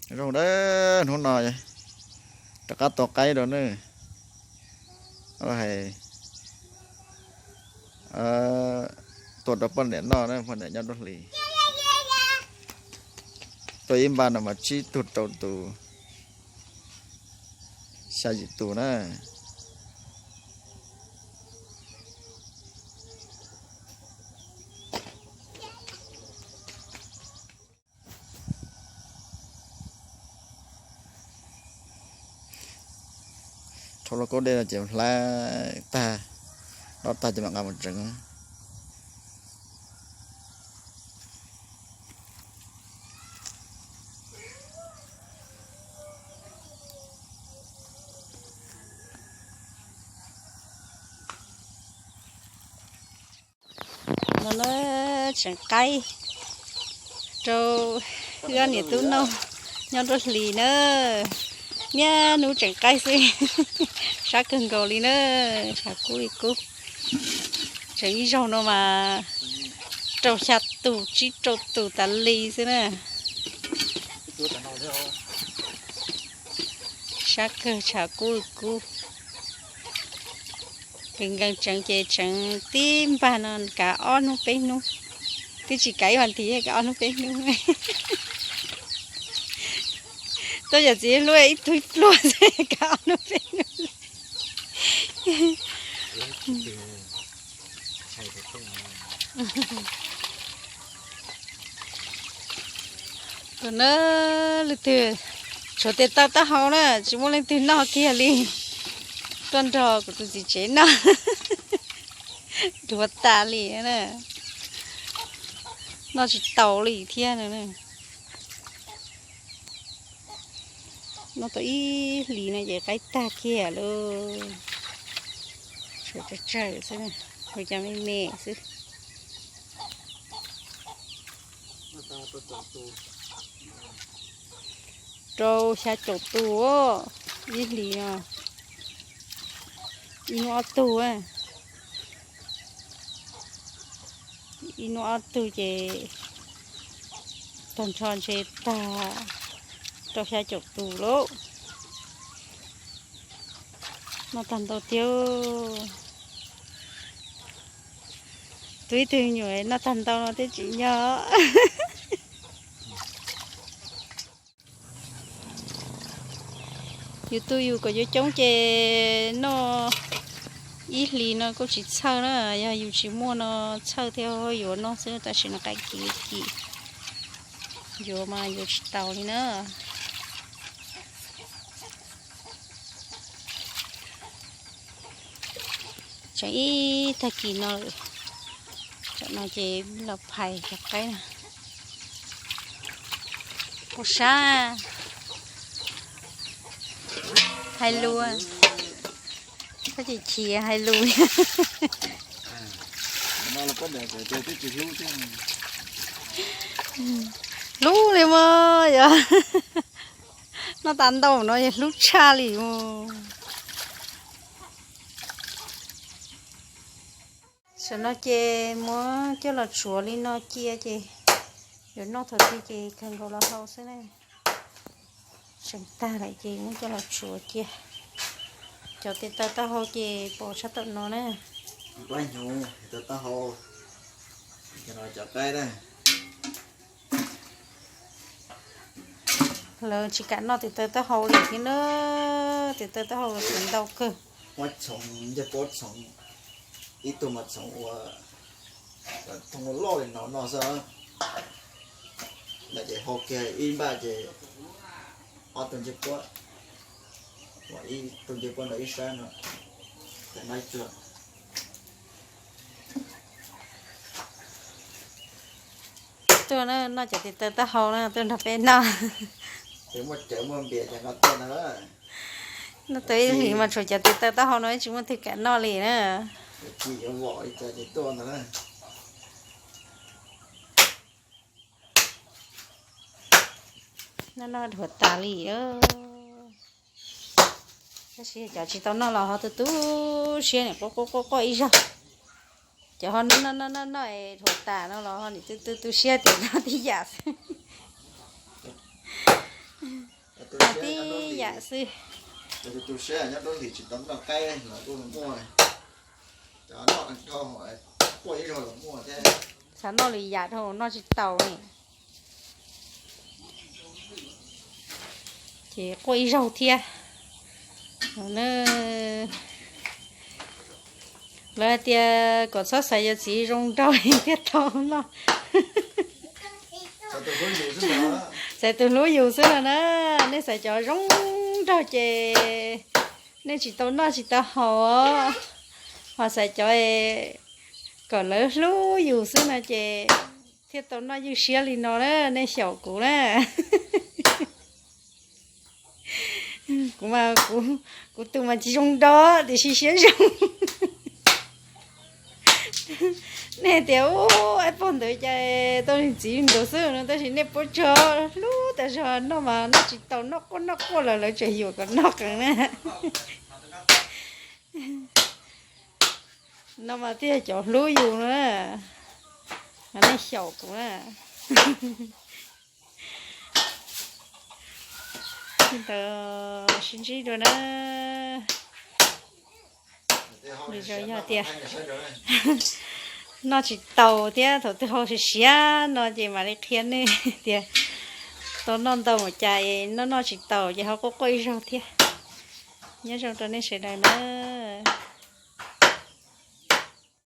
Zoo na, hnub no rov qab tua qaib rau na. Hais tua rau poj niam noj na, poj niam nyob nruab hlis. Tua ib npaj no mas tsib tug rau tus, xya yim tus na. Rhaub lauj kaub dej no ces hlab tag, dob tag ces mam nqa mus tsev. No na, tseem qaib rau wb ob niam tub noj nyob nruab hlis na. Niaj hnub tseem qaib xwb, sab kawg nkaus li na, tshav kub li kub. Tseem ib zaug no mas rau xya tus tsib rau tus tas li xwb na. Sab kawg, tshav kub li kub. Nkees nkees tseev ces tseev tib npag no kav ob hnub peb hnub, twb tsis kav ib vas thiv, kav ob hnub peb hnub. Tuaj yam txiv hlub ib tug pluag xwb kav ob hnub peb hnub. Tus na, leej twg tshuav tes taw taub hau na, tsis muaj leej twg noj kiag li. Tuaj nrog kuv tus txiv tsev noj, dhuav tas li na, noj tsis tau li thiab no. Noj tau ib hlis no ces qaib tag kiag lauj. Tshuav tsawg tsawg xwb, hu cov me me xwb. Rau xya caum tus, ib hlis no, ib hnub ob tug, ib hnub ob tug ces tag nrho ntshe tag rau xya caum tus lauj. Noj tag ntau tiag. Tus ib tug nyuam noj tag ntau no twb tsis nyob. Yus tu yus kom coob coob ces noj ib hlis no kuj tsis txhawj na, yog yus tsis muaj no txhawj thiab yuav noj xwb, tab sis no qaib kim kim, yuav mas yuav tsis taus li na. Tseem ib tag kis no, tam no ces los phais cov qaib na. Ua sab, hais lus, koj ces chim hais lus. Hlub li mas yog noj tas ntau no yog hlub tshaj li mus. Tam no ces muab coj los tsuav li no cia ces yuav noj thaum twg ces khaws nkaus los hau xwb na. Tseem tag lawm ces muab coj los tsuav cia. Cov tes taw taub hau ces pom sab tom no na. Plab hnyuv, tes taw taub hau, cov no cov qaib na. Lawv tsis kam noj tes taw taub hau li thiab na, tes taw taub hau tseem ntau kawg. Muab txhoov ncej puab txhoov, ib tug mas txhoov ua thooj loj li no noj xwb. Ntawm ces hau kiag ib npaj ces ob tug ncej puab, ib tug ncej puab ntawm ib sab no, cov no ib tsuag. Tuaj noj cov tes taw taub hau na, tuaj nrog peb noj. Ces muaj cawv muaj npias ces nqa tuaj ntag. Noj tau ib hlis mas tshuav cov tes taw taub hau no tsis muaj twg kam noj li na. Tsis yuav vom li cas ces tuaj ntag na. Noj noj dhuav tas li. Tab sis cov tsis tau noj los ho tu tu siab nim quaj quaj quaj quaj ib zaug. Cov ho noj noj noj noj es dhuav tas no los ho nim tu tu tu siab tias noj tib yam xwb. Xwb. Cov tu siab nyob rau hlis tsis tau noj qaib los kuj muaj, cov noj dhau, quaj ib zaug los muaj thiab. Xav noj lwm yam dhau noj tsis tau ne, ces quaj ib zaug thiab. Lawv hais tias kom txhob xaiv cov txiv zoo nraug thiaj tau noj. Xaiv tus hlub yus xwb no na, nej xaiv cov zoo nraug ces nej tsis tau noj tsis tau haus, ho xaiv cov kom lawv hlub yus xwb no ces thiaj tau noj ywj siab li no na, nej xyaum kuv na. Kuv mas, kuv tus mas tsis zoo nraug tiam sis siab zoo. Nej tias ub, ib pog ntawd cas tau txiv ntawd xwb no, tab sis nej puab tsuag hlub tas zog, noj mas noj tsis tau, noj quaj noj quaj los lawv tseem yuam kom noj qees na. No mas thiaj cov hlub yus na, nej xyaum kuv na. Ntawd sib ntsib dua na. Lwm zaus yog tias noj tsis taus thiab thaum twg ho siav siav no ces mam li qhia nej tias tau noj ntau mus cas es noj noj tsis taus ces ho quaj quaj ib zaug thiab. Nyob zoo rau nej sawv daws na.